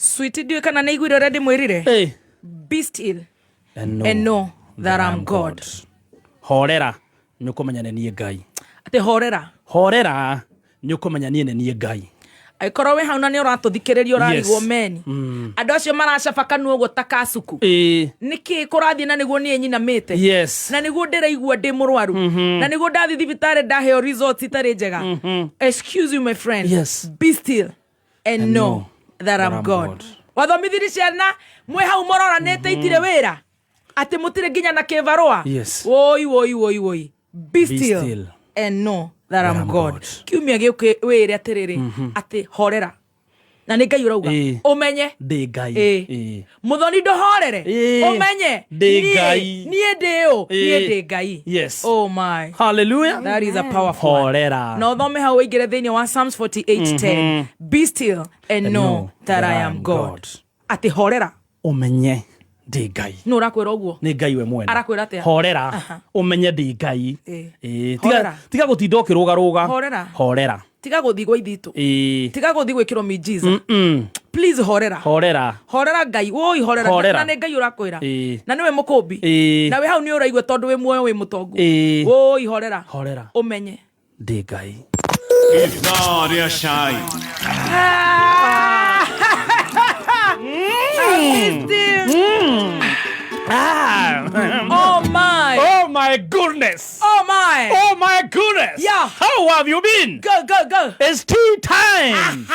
Sweet, ndiũĩ kana nĩ iguire ũrĩa ndĩmwĩrire. Hey. Be still And know, and know that I'm God. Horera nĩ ũkũmenya nĩ niĩ Ngai. Atĩ horera. Horera nĩ ũkũmenya niĩ nĩ niĩ Ngai. Angĩkorwo wĩ hau na nĩ ũratũthikĩrĩria ũrarigwo Yes. meni. Andũ acio maracaba kanua ũguo ta kasuku. Ĩĩ. Nĩkĩ kũrathiĩ na nĩguo niĩ nyinamĩte? Yes. Na nĩguo ndĩraigua ndĩ mũrwaru. Na nĩguo ndathiĩ thibitarĩ ndaheo results itarĩ njega. Excuse you, my friend. Yes. Be still and know that I'm God. Wathomithirie ciana mwĩ hau mũroranĩte itirĩ wĩra atĩ mũtirĩ nginya na kĩbarũa. Yes. Woi woi woi woi. Be still, still and know that I'm I'm God. God. Kiumia gĩũkĩ wĩre atĩrĩrĩ atĩ horera na nĩ Ngai ũrauga Ĩĩ. ũmenye. Ndĩ Ngai. Ĩĩ. Ĩĩ. Mũthoni ndũhorere. Ĩĩ. Ũmenye Ndĩ niĩ- Ngai. niĩ ndĩ ũ, niĩ Ĩĩ. ndĩ Ngai. Yes. Oh my. Hallelujah. That is a powerful one. Horera. Na ũthome hau ũingĩre thĩinĩ wa Psalms 48:10. Be still and know that I am God. Atĩ horera. Ũmenye ndĩ Ngai. Nũ ũrakwĩra ũguo? Nĩ Ngai we mwene. Arakwĩra atĩa? Horera. Aha. Ũmenye ndĩ Ngai. Ĩĩ. Ĩĩ. Horera. Tiga gũtinda ũkĩrũgarũga. Horera. Horera. Tiga gũthiĩ gwa ithitũ. Ĩĩ. Tiga gũthiĩ gwĩkĩrwo miujiza. Please horera. Horera. Horera Ngai. Woi horera. Horera. Na nĩ Ngai ũrakwĩra. Ĩĩ. Na nĩwe mũkũmbi. Ĩĩ. Na wĩ hau nĩ ũraigua tondũ wĩ muoyo wĩ mũtongu. Ĩĩ. Woi horera. Horera. Ũmenye. Ndĩ Ngai. Ithaa rĩa cai. Oh my. Oh my goodness. Oh my. Oh my goodness. Yeah. How have you been? Go go go. It's tea time.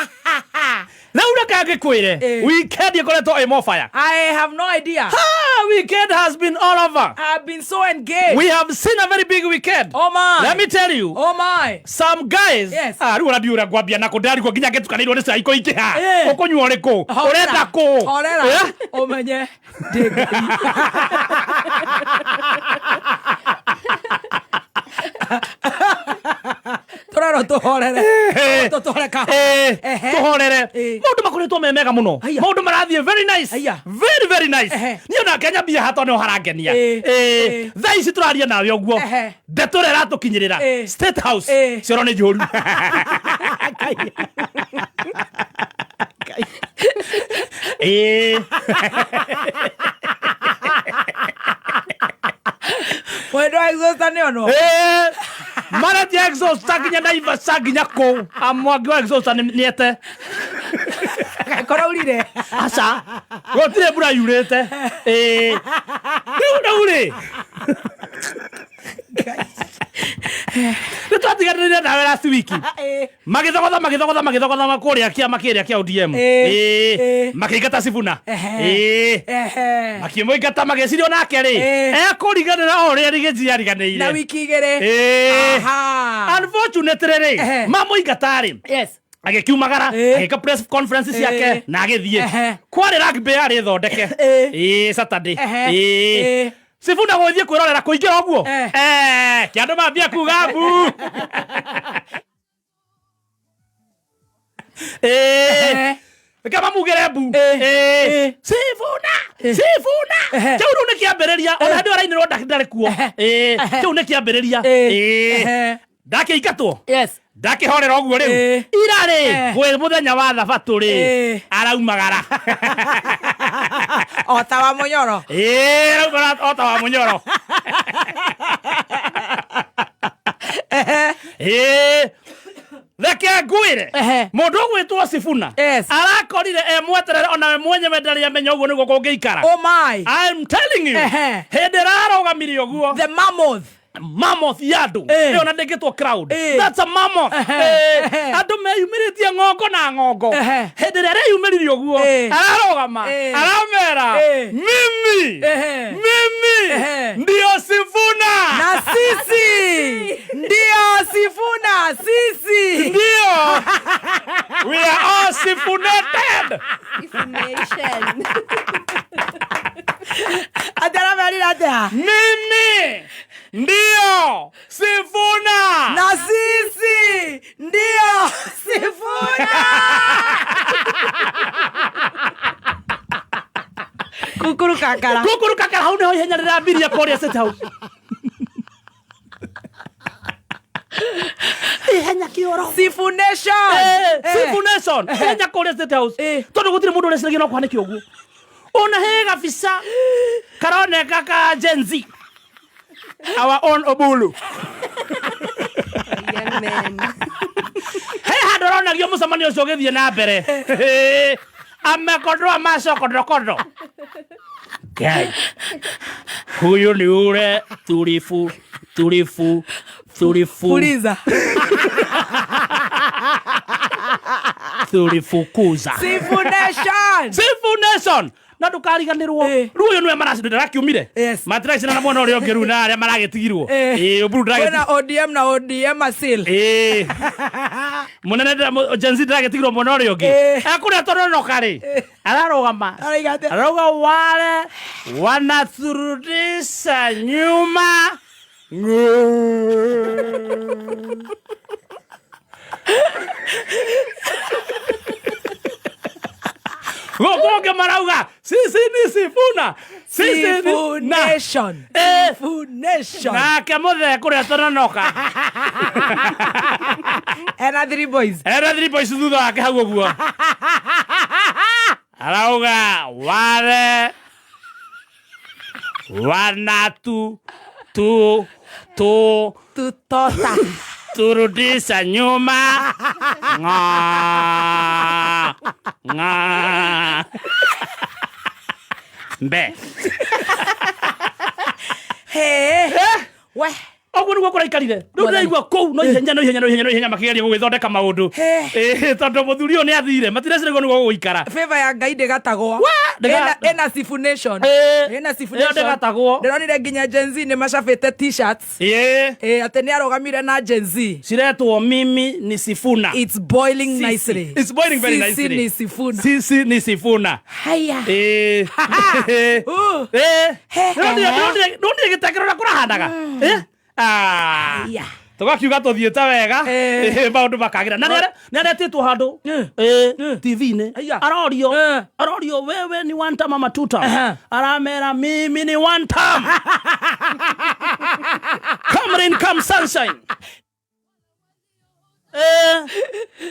Rĩu reke ngĩkwĩre. Eh. Weekend ĩkoretwo ĩ mofaya. I have no idea. Ah, weekend has been all over. I've been so engaged. We have seen a very big weekend. Oh my. Let me tell you. Oh my. Some guys. Yes. Ah, rĩu ona ndiũĩ ũrĩa ngwambia nakũ ndarigwo nginya ngĩtukanĩirwo nĩ cai kũingĩha. Eh. Ũkũnyua ũrĩkũ? Ũrenda kũ? Horera. Eh? Ũmenye ndĩ Ngai. Tũrerwo tũhorere. Tũtware kahora. Eh, Ehe. tũhorere. Eh. Maũndũ makoretwo me mega mũno. Haiya. Maũndũ marathiĩ very nice. Haiya. Very very nice. Ehe. Niĩ onake nyambia haha tondũ nĩho harangenia. Eh. Eh, Eh. thaa ici tũraria nawe ũguo. Ehe. Ndeto ĩrĩa ĩratũkinyĩrĩra. Eh. State House. Eh. Cioro nĩ njũru. Eh. Mwendwa wa exhauster nĩ onwo. Eh, maretia exhauster nginya Naivasha nginya kũ mwangi wa exhauster nĩete. Kũraurire. Aca gũtirĩ mbura yurĩte. Ĩĩ. Rĩu rĩ nĩ twatiganĩrire nawe last week. Eh. Magĩthogotha magĩthogotha magĩthogotha kũrĩa kĩama kĩrĩa kĩa ODM. Ĩĩ. Ĩĩ. Ĩĩ. Makĩingata Sifuna. Ehe. Ĩĩ. Ehe. Makĩmũingata magĩciria onake rĩ Ĩĩ. ekũriganĩra o ũrĩa Rigiji ariganĩire. Na wiki igĩrĩ. Ĩĩ. Aha. Unfortunately rĩ Ehe. mamũingata rĩ Yes. agĩkiumagara Ĩĩ. agĩka press conference ciake Ĩĩ. na agĩthiĩ. Ehe. Kwarĩ rugby yarĩ thondeke. Ĩĩ. Ĩĩ Saturday. Ehe. Ĩĩ. Ĩĩ. Sifuna gũgĩthiĩ kwĩrorera kũingĩra ũguo. Eh. Eh, kĩandũ mambia kuga mbu. Ĩĩ. Ehe. Reke mamugĩre mbu. Ĩĩ. Ĩĩ. Ĩĩ. Sifuna. Sifuna. Ehe. Kĩu rĩu nĩ kĩambĩrĩria ona hĩndĩ ĩyo arainĩrwo ndarĩ kuo. Ehe. Ĩĩ. Ehe. Kĩu nĩ kĩambĩrĩria. Ĩĩ. Ĩĩ. Ehe. Ndakĩingatwo. Yes. Ndakĩhorera ũguo rĩu. Ĩĩ. Ira rĩ Eh. gwĩ mũthenya wa thabatũ rĩ Ĩĩ. araumagara. O ta wa mũnyoro. Ĩĩ araumagara o ta wa mũnyoro. Ĩĩ. Reke ngwĩre Ehe. mũndũ ũgwĩtwo Sifuna Yes. arakorire e mweterere ona we mwenyewe ndarĩ amenya ũguo nĩguo kũngĩikara. Oh my. I'm telling you. Ehe. Hĩndĩ ĩrarũgamire ũguo The mammoth. Mammoth ya andũ Eh. ĩyo na ndĩngĩtwo crowd. Eh. That's a mammoth. Ehe. Eh. Ehe. Andũ meyumĩrĩtie ng'ongo na ng'ongo. Ehe. Hĩndĩ ĩrĩa areyumĩririe ũguo Eh. ararũgama Eh. aramera Eh. mimi Ehe. mimi Ehe. ndio Sifuna. Na sisi ndio Sifuna sisi. Ndio. We are all sifunated. Information. Atĩ aramerire atĩa? Mimi ndio Sifuna. Na sisi ndio Sifuna. Kukuru kakara. Kukuru kakara hau niho ihenya rĩrambirie kũrĩa State House. Ihenya kĩora. oro Sifu Nation. Eh, Eh. Sifu Nation ihenya kũrĩa State House Eh. tondũ gũtirĩ mũndũ ũreciragia no kũhanĩke ũguo ona he gabica karoneka ka Gen Z our own Obulu Young men. he handå aronagio må cemanio å cio å gä thiä na mbere amekondoa maco kondokondo ngai huyu ni ule tulifu tulifu tulifu Fuliza. tulifukuza Sifu Nation. Sifu Nation na ndukariganirwo Eh. rĩu ũyũ nĩwe maracindå Yes. matiracindana na mwena ũrĩa ũngĩ rĩu na arĩa maragĩtigirwo Eh. Ĩ, Oburu ndagĩti- Kwĩna ODM na ODM asil. Ĩ. mũnene Gen Z ndĩragĩtigirwo mwena ũrĩa ũngĩ Eh. ekũrĩa tononoka rĩ ararũgama Arauga atĩa? arauga wale wanaturudisha nyuma gũkũ ũngĩ marauga sisi ni Sifuna sisi Sifu ni na Nation. Eh. Sifu Nation. nake mũthee kũrĩa tononoka Ena three boys. era three boys thutha wake hau ũguo arauga wale wanatu tu tu Tutota. turudisha nyuma ng'a ng'a mbe Hey. We. ũguo nĩguo kũraikarire rĩu ndĩraigua kũu no ihenya no ihenya no ihenya no ihenya makĩgeria gũgĩthondeka maũndũ Eh. Ĩ, tondũ mũthuri ũyũ nĩ athire matireciria nĩguo gũgũikara Favor ya Ngai ndĩgatagwo. Ndĩga- Ĩna ĩna Sifu Nation. Eh. Ĩna Sifu Ĩyo Nation. ndĩgatagwo. Ndĩronire nginya Gen Z nĩ macabĩte t-shirts. ĩĩ Eh, atĩ nĩ arũgamire na Gen Z. ciretwo mimi ni Sifuna It's boiling Sisi. nicely. It's boiling very Sisi nicely. ni Sifuna. Sisi ni Sifuna Haya. Ĩĩ. Uh. Ĩĩ. He. Ndonire gĩtengero ũrĩa kũrahanaga Ĩ? Ah. Haya. tũgakiuga tũthiĩte wega Eh. Ĩ, maũndũ makagĩra na nĩ aretĩtwo handũ Eh. Ĩ, TV-inĩ Aya. arorio Eh. arorio wewe ni one term ama two term Aha. aramera mimi ni one term come rain come sunshine Eh,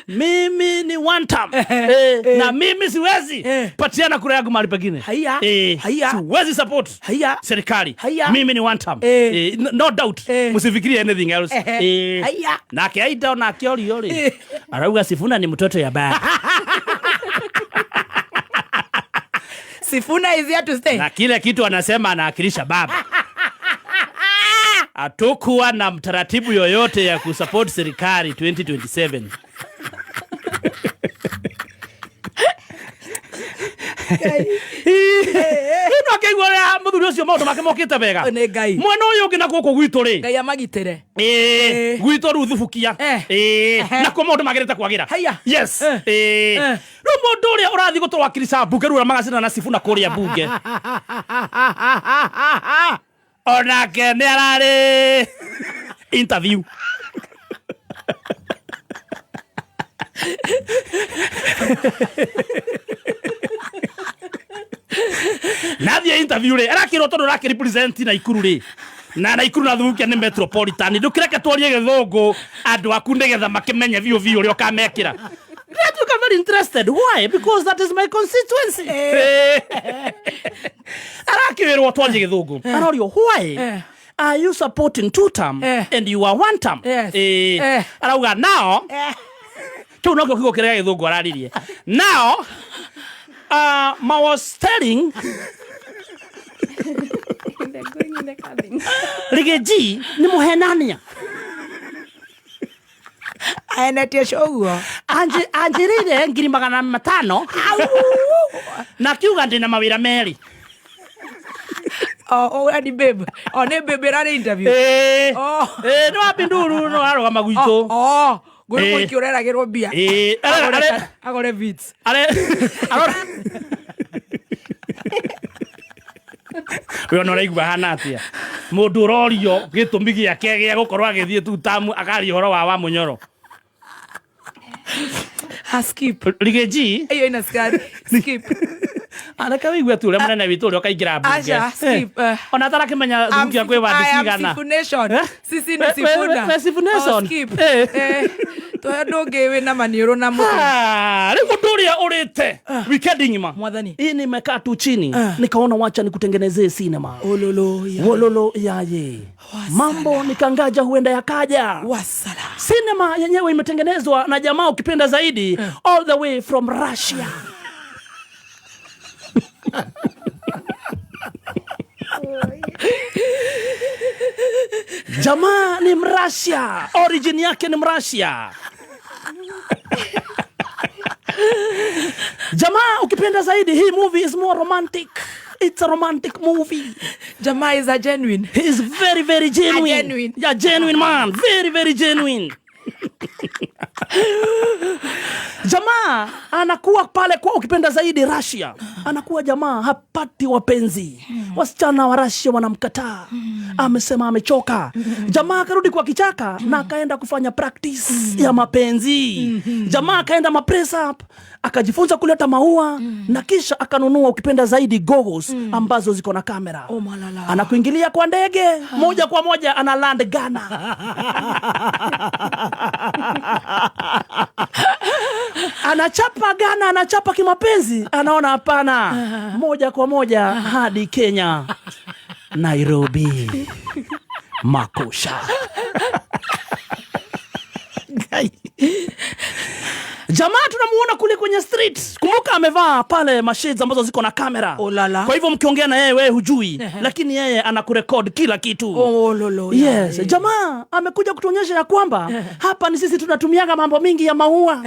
mimi ni one term eh, na mimi siwezi Eh. patiana kura yangu mahali pengine Haya. eh, Haya. siwezi support Haya. serikali Haya. mimi ni one term Eh. eh, no, no doubt Eh. msifikirie anything else Eh. eh. Haya. nake aida onake orio rĩ arauga Sifuna ni mtoto ya baba Sifuna is here to stay. na kile kitu anasema anaakilisha baba hatukuwa na mtaratibu yoyote ya kusupport serikali 2027 ino akĩigua ũrĩa mũthuri ũcio maũndũ make mokĩte wega Nĩ Ngai. mwena ũyũ ũngĩ na gũkũ gwitũ rĩ Ngai amagitĩre. Ĩĩ, gwitũ rĩu thubukia Eh. Ĩĩ, Ehe. nakuo maũndũ magĩrĩte kwagĩra Haiya. yes Eh. Ĩĩ. Eh. rĩu mũndũ ũrĩa ũrathiĩ gũtũwakilisha mbunge rĩu ũrĩa magacindana na Sifuna kũrĩa mbunge onake nĩ ararĩ interview nathiä interview rä arakärwo tondå rakä represent Naikuru rä na Naikuru na Thubukia nä metropolitan ndå kä reke twarie gä thå ngå andå aku nä getha makä menye biå biå å rä a å kamekä ra ndatuä very interested why because that is my constituency arakä wä rwo twarie gä thå ngå arorio why Eh. are you supporting two term Eh. and you are one term Yes. Eh. Eh. arauga nao kä u nokio kiugo kä rä a gä thå ngå araririe now ma was telling They're going in the cabin. Riggy nä må henania Aenetie ũguo. anjä rä ire ngiri magana matano na kiuga ndä na mawä ra merä Oh, oh, ni babe. Oh, nĩ babe ĩrarĩ interview. Oh. nä wa pinduru no arå gama gwitå Oh, ngũrĩ Eh. mũiki ũreragĩrwo mbia. Ĩĩ, are- Agũre beats. are arora we ona ũraigua hana atia mũndũ ũrorio gĩtũmi gĩake gĩa gũkorwo agĩthiĩ tutamu akaria ũhoro wa wa mũnyoro Ah, skip. Riggy Hiyo ina skari. Skip. Anake wĩigue tu ũrĩa mũnene witũ ũrĩa ũkaingĩra mbunge. Aca, skip, eh. Ona atarakĩmenya Subukia kwĩ wandi I am cigana. Sifu Nation. Eh? Sisi ni Sifuna. We Sifu Nation? Oh, skip. Eh. Eh, tuhe ndå ngä wä na maniå na må Ah, rĩu ũndũ ũrĩa ũrĩte weekend ng'ima Mwathani. Hii nimekaa tu chini nikaona wacha nikutengenezee cinema. Ololo ya Wololo yaye mambo nikangaja huenda yakaja. wasala. Sinema yenyewe imetengenezwa na jamaa ukipenda zaidi all the way from Russia. Jamaa ni Mrasia, origin yake ni Mrasia. Jamaa ukipenda zaidi, hii movie is more romantic. It's a romantic movie. Jamaa is a genuine. He is very, very genuine. A genuine. Yeah, genuine man. Very, very genuine. Jamaa anakuwa pale kwa ukipenda zaidi Russia. Anakuwa jamaa hapati wapenzi. Wasichana wa Russia wanamkataa. Amesema amechoka. Jamaa akarudi kwa kichaka na akaenda kufanya practice ya mapenzi. Jamaa akaenda ma press up, akajifunza kuleta maua na kisha akanunua ukipenda zaidi goggles ambazo ziko na kamera. Oh, malala. Anakuingilia kwa ndege moja kwa moja ana land Ghana. Anachapa Ghana, anachapa kimapenzi, anaona hapana, moja kwa moja hadi Kenya, Nairobi, Makosha. Jamaa tunamuona kule kwenye street. Kumbuka amevaa pale mashades ambazo ziko na kamera. Oh, lala. Kwa hivyo mkiongea na yeye wewe hujui, lakini yeye anakurekod kila kitu. Ololo ya. Yes, jamaa amekuja kutuonyesha ya kwamba hapa ni sisi tunatumiaga mambo mingi ya maua.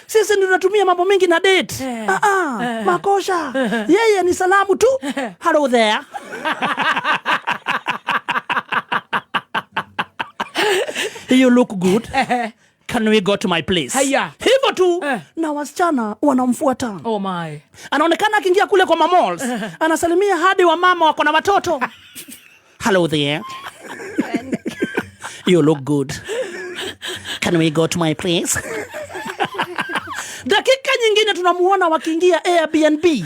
Sisi ndio tunatumia mambo mingi na date. Ah, ah, makosha. Yeye ni salamu tu. Hello there. You look good. Can we go to my place? Haya. Hivyo tu Eh. na wasichana wanamfuata. Oh my. Anaonekana akiingia kule kwa mamalls, anasalimia hadi wamama wako na watoto. Hello there. You look good. Can we go to my place? Dakika nyingine tunamuona wakiingia Airbnb.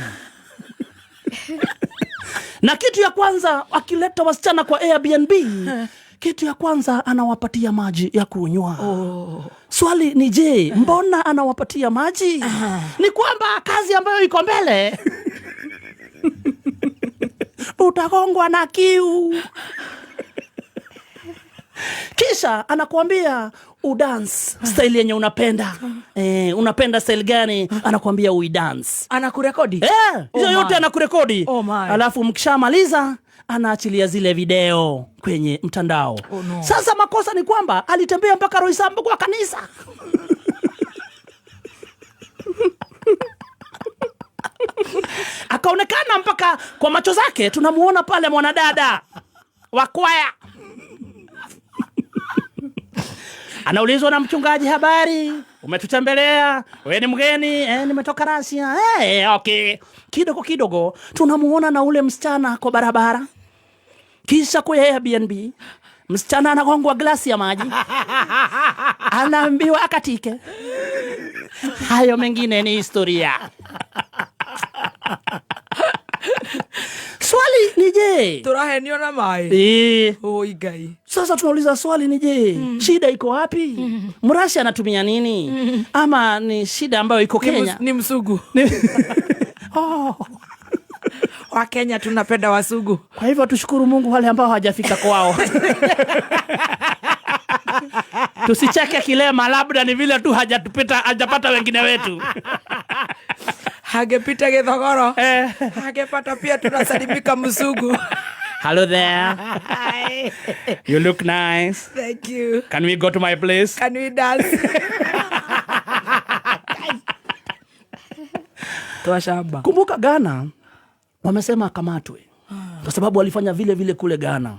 Na kitu ya kwanza akileta wasichana kwa Airbnb, kitu ya kwanza anawapatia maji ya kunywa. Swali ni je, mbona anawapatia maji? Ni kwamba kazi ambayo iko mbele utagongwa na kiu. Kisha anakuambia udance style yenye unapenda. Unapenda style gani? Anakuambia uidance. Anakurekodi? Hizo Oh yote my. anakurekodi. Oh my. Alafu mkishamaliza anaachilia zile video kwenye mtandao. Oh no. Sasa makosa ni kwamba alitembea mpaka Roysambu kwa kanisa. Akaonekana mpaka kwa macho zake tunamuona pale mwanadada wa kwaya. Anaulizwa na mchungaji, habari, umetutembelea, wewe ni mgeni? Nimetoka Russia. Okay. Kidogo kidogo tunamuona na ule msichana kwa barabara. Kisha kwa Airbnb msichana anagongwa glasi ya maji, anaambiwa akatike. Hayo mengine ni historia. Swali ni je, Tũrahenio na maĩ. Oi Ngai. Sasa tunauliza swali ni je, shida iko wapi? Mrashi anatumia nini? Ama ni shida ambayo iko Kenya? Ni msugu. Oh. Wa Kenya tunapenda wasugu. Kwa hivyo tushukuru Mungu wale ambao hawajafika kwao. Tusicheke kilema, labda ni vile tu hajatupita, hajapata wengine wetu. Hangepita Githogoro. Eh. Hangepata pia tunasalimika msugu. Hello there. You look nice. Thank you. Can we go to my place? Can we dance? Toa shamba. Kumbuka Ghana wamesema akamatwe kwa sababu walifanya vile vile kule Ghana.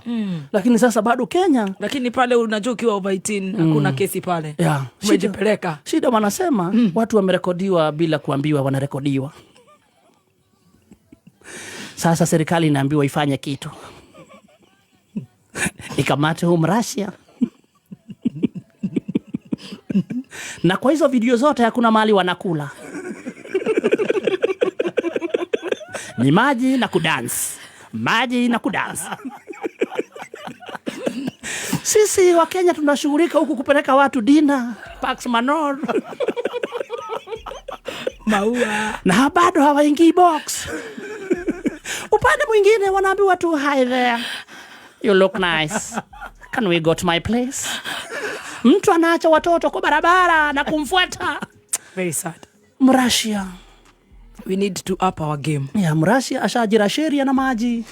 Lakini sasa bado Kenya. Lakini pale unajua ukiwa over 18 hakuna kesi pale. Yeah. Umejipeleka. Shida wanasema watu wamerekodiwa bila kuambiwa wanarekodiwa. Sasa serikali inaambiwa ifanye kitu. Ikamate huyu Mrasia. Na kwa hizo video zote hakuna mahali wanakula. Ni maji na kudance, maji na kudance. Sisi wa Kenya tunashughulika huku kupeleka watu dina Pax Manor Maua. Na bado hawaingii box. Upande mwingine wanaambiwa tu, "Hi there, you look nice, can we go to my place?" Mtu anaacha watoto kwa barabara na kumfuata. Very sad. Mrasia. We need to up our game. Ya Mrasia ashajira sheria na maji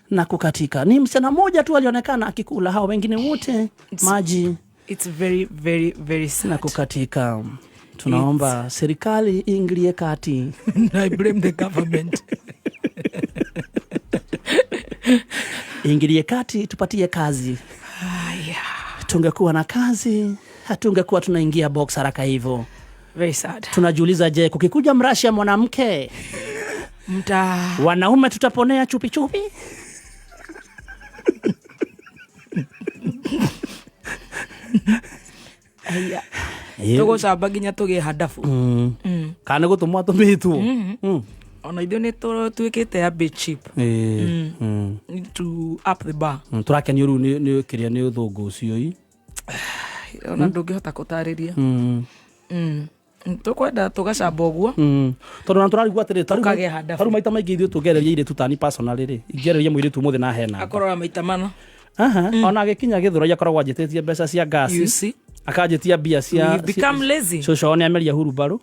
na kukatika. Ni msichana mmoja tu alionekana akikula, hao wengine wote maji It's very, very, very na sad. kukatika. Tunaomba serikali iingilie kati. I blame the government. Iingilie kati, tupatie kazi. Yeah. Tungekuwa na kazi hatungekuwa tunaingia box haraka hivyo. Very sad. Tunajiuliza, je, kukikuja mrashi ya mwanamke, Mta wanaume tutaponea chupi chupi? Aya. Tũgũcamba nginya tũgĩe handabu. Kana nĩ gũtũmwo atũmĩtwo? Ona ithuĩ nĩ tũtuĩkĩte a bit cheap. Need to up the bar. Tũrakenio rĩu nĩ kĩrĩa nĩ ũthũngũ ũcio i. Ona ndũngĩhota kũtarĩria. Tũkwenda tũgacamba ũguo. Tondũ na tũrarigwo atĩrĩ, Ũkagĩa handabu. tarĩu maita maingĩ ithuĩ tũngĩarĩria airĩtu tani personally rĩ, ingĩarĩria mũirĩtu ũmũthĩ na hena Akorora maita mana. Aha, ona agĩkinya gĩthũrai akoragwo anjĩtĩtie mbeca cia You ngasi, see? akanjĩtia mbia cia We become lazy. Cũcũ wao nĩ ameria hurubarũ,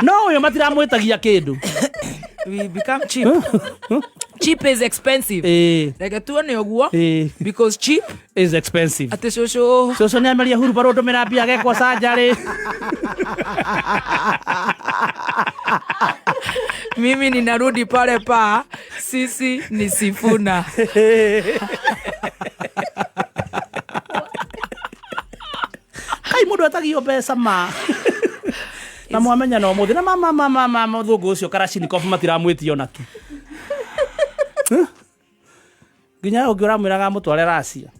no ũyũ matiramwĩtagia kĩndũ. We become cheap. Cheap is expensive. Reke tuone ũguo. Because cheap Is expensive. Atĩ cũcũ Cũcũ nĩ ameria hurubarũ, ndũmĩra mbia gekwo canjarĩ. Mimi ninarudi pale pa sisi ni Sifuna. Kai mũndũ etagio mbeca ma na mwamenya no mũthĩ na mama mũthũngũ ũcio Kalashnikov matiramwĩtia ona ki. Nginya ũngĩ ũramwĩraga amũtware Racia.